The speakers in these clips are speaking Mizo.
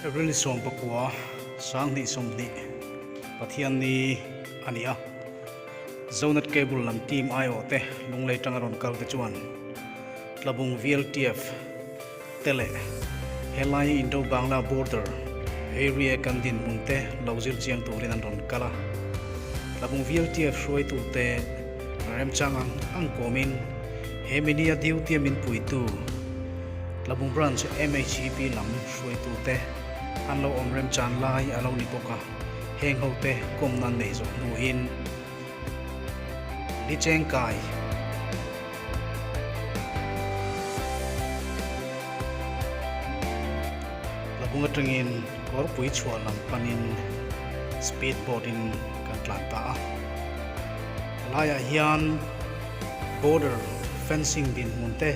April 19 2020 Pathianni a ni a, Zonet Cable lam team aiawh te Lunglei tanga rawn kal te chuan Tlabung VLTF te leh helai Indo-Bangla border area kan dinhmun te lo zir chiang turin an rawn kal a. Tlabung VLTF hruaitute remchang ang ang kawmin he minia duty a min puitu Tlabung Branch MHEP lam hruaitute an lo awm remchan lai a lo ni bawk a, heng hote kawmna an neih zawh hnuin Lichengkai Tlabung atangin kawrpui chhuah lam panin speed boat in kan tlan ta a, helaiah hian border fencing dinhmun te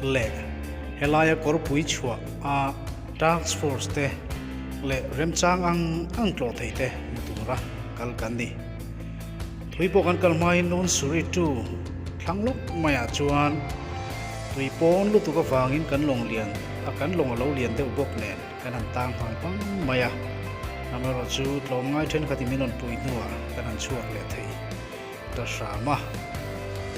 leh helaia kawrpui chhuah a task force te leh remchang ang ang tlawh thei te hmu tura kal kan ni. Tui pawh kan kal hmain Nun Suri tu thlang lawk maiah chuan tui pawn lutuk avangin kan lawng lian a kan lawng a lo lian deuh bawk nen kan han tang nghal pang mai a. Amaherawhchu tlawmngai thenkhatin min rawn pui hnuah kan han chhuak leh thei ta hram a.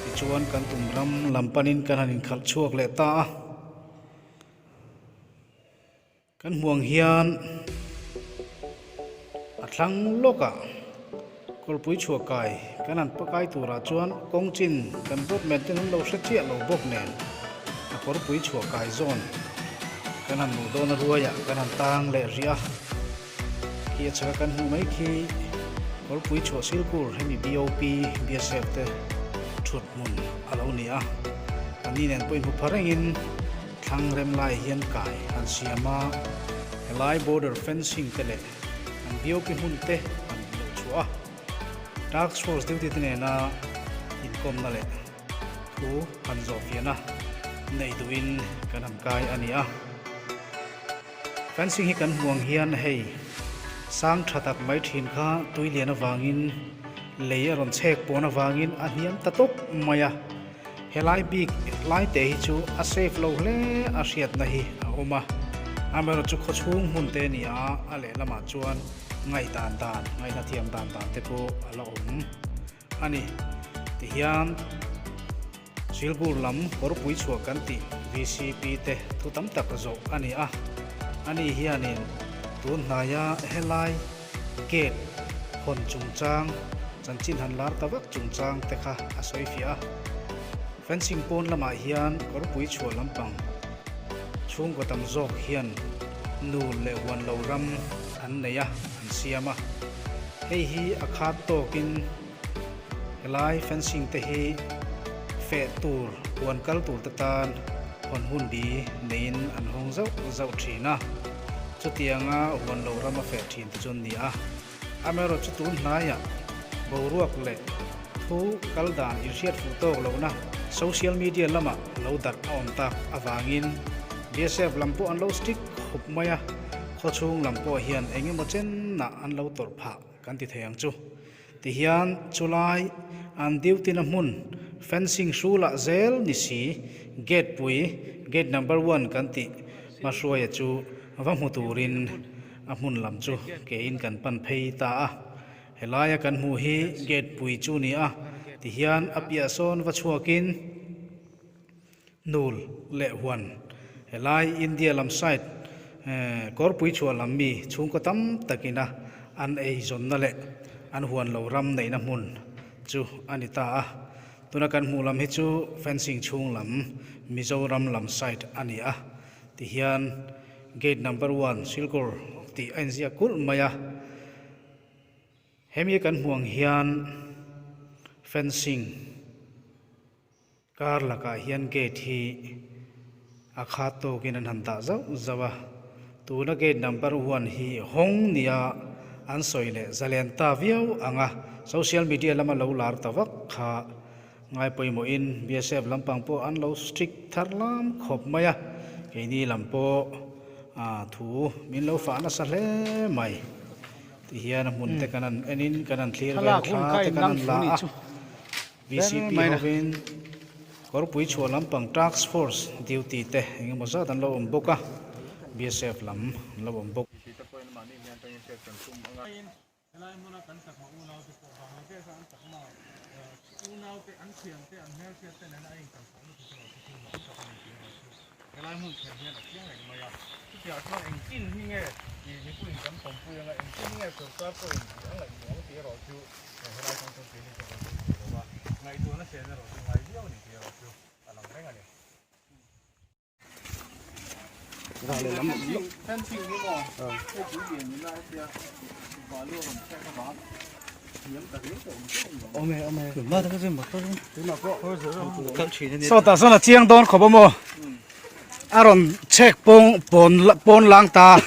Tichuan kan tum ram lam panin kan han inkhalh chhuak leh ta a. Kan hmuang hian a thlang lawkah kawlpui chhuah kai kan han pakai turah chuan kawng chin kan boatman ten an lo hre chiah lo bawk nen a kawrpui chhuah kai zawn kan han luh dawn a ruaiah kan han tang leh rih a. Khi a chhaka kan hmuh mai khi kawrpui chhuah silkur hemi BOP BSF te thut hmun a lo ni a. Anni nen pawh inhmu pha rengin Thlang rem lai hian kai an siam a, helai border fencing te leh an BOP hmun te an hmuh chhuah a. Task force duty te nena inkawmna leh thu han zawhfiahna neih duhin kan han kai a ni a. Fencing hi kan hmuh ang hian hei sang tha tak mai thin kha tui lian avangin lei a rawn chhek pawn avangin a hniam ta tawp mai a. Helai bik lai te hi chu a safe lo hle a hriatna hi a awm a, amaherawh chu khawchhung hmun te a ni a, a lehlamah chuan ngaihdan dan, ngaihna thiam dan dan te pawh a la awm a ni. Tihian Silgur lam kawrpui chhuah kan tih VCP te thu tam tak zawh a ni a, ani hianin tun hnaia helai Gate hawn chungchang, chanchin han lar ta vak chungchang te kha a sawi fiah a. Fencing pawn lamah hian kawrpui chhuah lampang chhungkaw tam zawk hian nu leh huan lo ram an nei a, an siam a. Hei hi a khat tawkin helai fencing te hi feh tur, huan kal tur te tan hawn hun bi neiin an hawng zauh zauh thin a. Chutianga huan lo ram a feh thin te chu an ni a. Amaherawh chu tun hnaiah boruak leh thu kal dan inhriat fuh tawk lohna social media lamah lo darh a awm tak avangin BSF lam pawh an lo strict khawp mai a, khawchhung lam pawh hian eng emaw chenah an lo tawrh phah kan ti thei ang chu. Tihian chulai an duty na hmun fencing hrulah zel ni si gate pui gate number one kan tih hmahruaia chu va hmu turin a hmun lam chu kein kan pan phei ta a. Helaia kan hmuh hi gate pui chu ni a tihian a piah sawn va chhuakin Nul leh huan helai India lam side kawrpui chhuah lam mi chhungkaw tam takina an eizawnna leh an huan lo ram neihna hmun chu a ni ta a. Tuna kan hmuh lam hi chu fencing chhung lam Mizoram lam side a ni a. Tihian gate number one Silchar tih a inziak kulh mai a. Hemi kan hmuh ang hian fencing. Kar lakah hian gate hi a khat tawkin an han dah zauh zauh a, tuna gate number one hi hawng nia an sawi leh zalen ta viau ang a, social media lama lo lar ta vak kha ngai pawimawhin BSF lampang pawh an lo strict thar lam khawp mai a, keini lam pawh thu min lo fah nasa hle mai. Tihian a hmun te kan han enin kan han thlir vel a, thla te kan han la a. VCP hovin kawrpui chhuah lampang task force duty te engemaw zat an lo awm bawk a. BSF lam an lo awm bawk. Helai hmuna kan chakma unaute pawh Bangladesh-a an chakma unaute, an thiante, an hmelhriatte nena a inkalpawhna chu erawh chu thil mak tak a ni tih erawh chu helai hmun thlen hian a chiang reng mai a. Chutiang chuan engtin hi nge ih mipuiin kan tawmpui anga engtin nge sorkar pawhin tih a ngaihtuah ang tih erawh chu helai kawng chuan keini chu kan sawi thei lo va, ngaihtuahna sen erawh chu ngai viau a ni tih erawh chu a lang reng a ni. Sawtah sawn a chiang dawn khawp a maw a rawn chhek pawng pawn pawn lang ta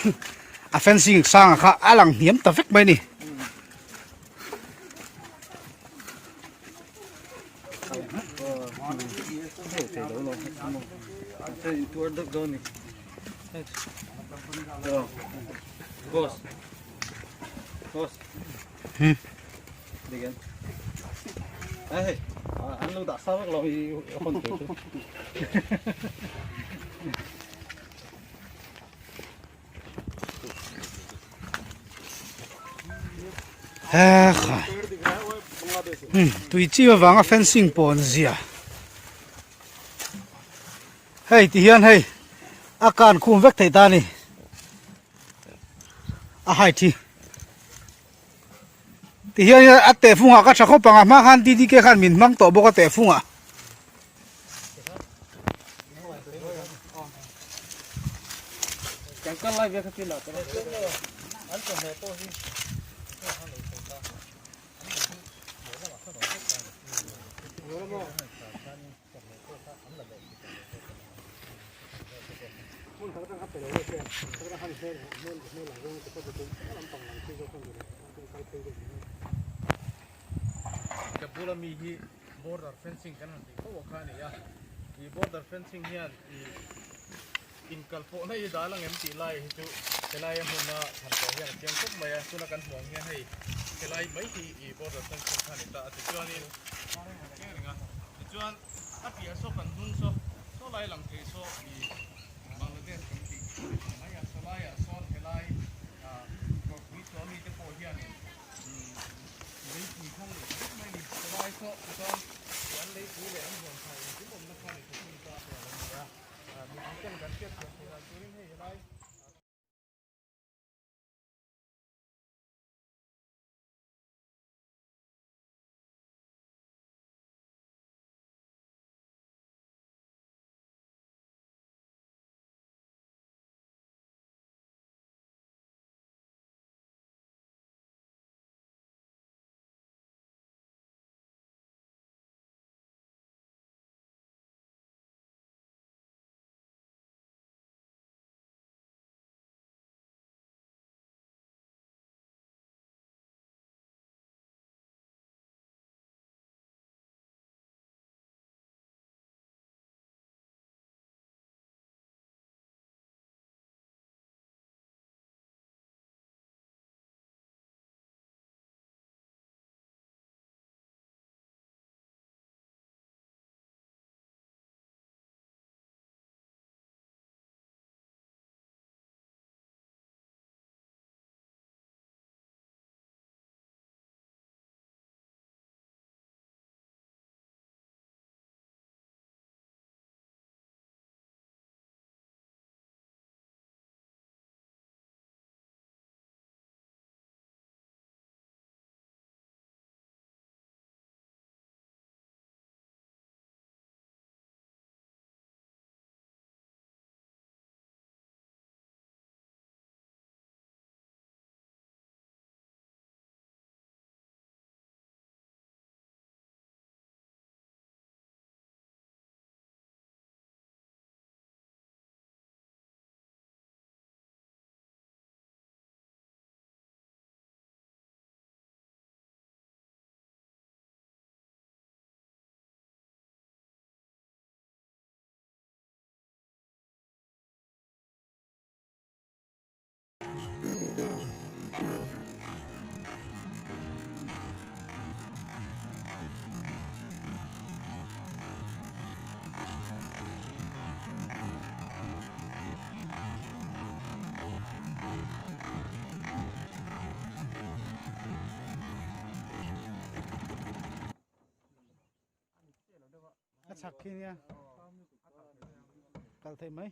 a fencing sanga kha a lang hniam ta vek mai a ni. Tui chi avanga fencing pawn zia hei ti hian hei a kan khum vek theih ta a ni a height hi ti hian a tehfung ah ka tha khawp ang a hma khan DDK khan min hmang tawh bawk a tehfung ah. Ka bula mi hi border fencing kan han tih fo kha a ni a, ih border fencing hian ih inkalpawhna hi dal ang em tih lai hi chu helai a hmuna thlan tawh hian a chiang khawp mai a, tuna kan hmuh ang hian hei helai mai hi ih border fencing kha a ni ta a tichuanin tichuan a piah saw kan hnung saw saw lai lang thei saw ih Bangladesh kan tih mai a, saw laiah sawn helai ah kawrpui chaw mite pawh hianin Leipui thang leh vek mai a ni. Chulai saw chuan an leipui leh an huan tha engkim awmna kha ni thuthlung ta te a lo ni a. Mipui ten kan hriat thiam theih dan turin hei helai. chhak khi nia. Kal theih mai.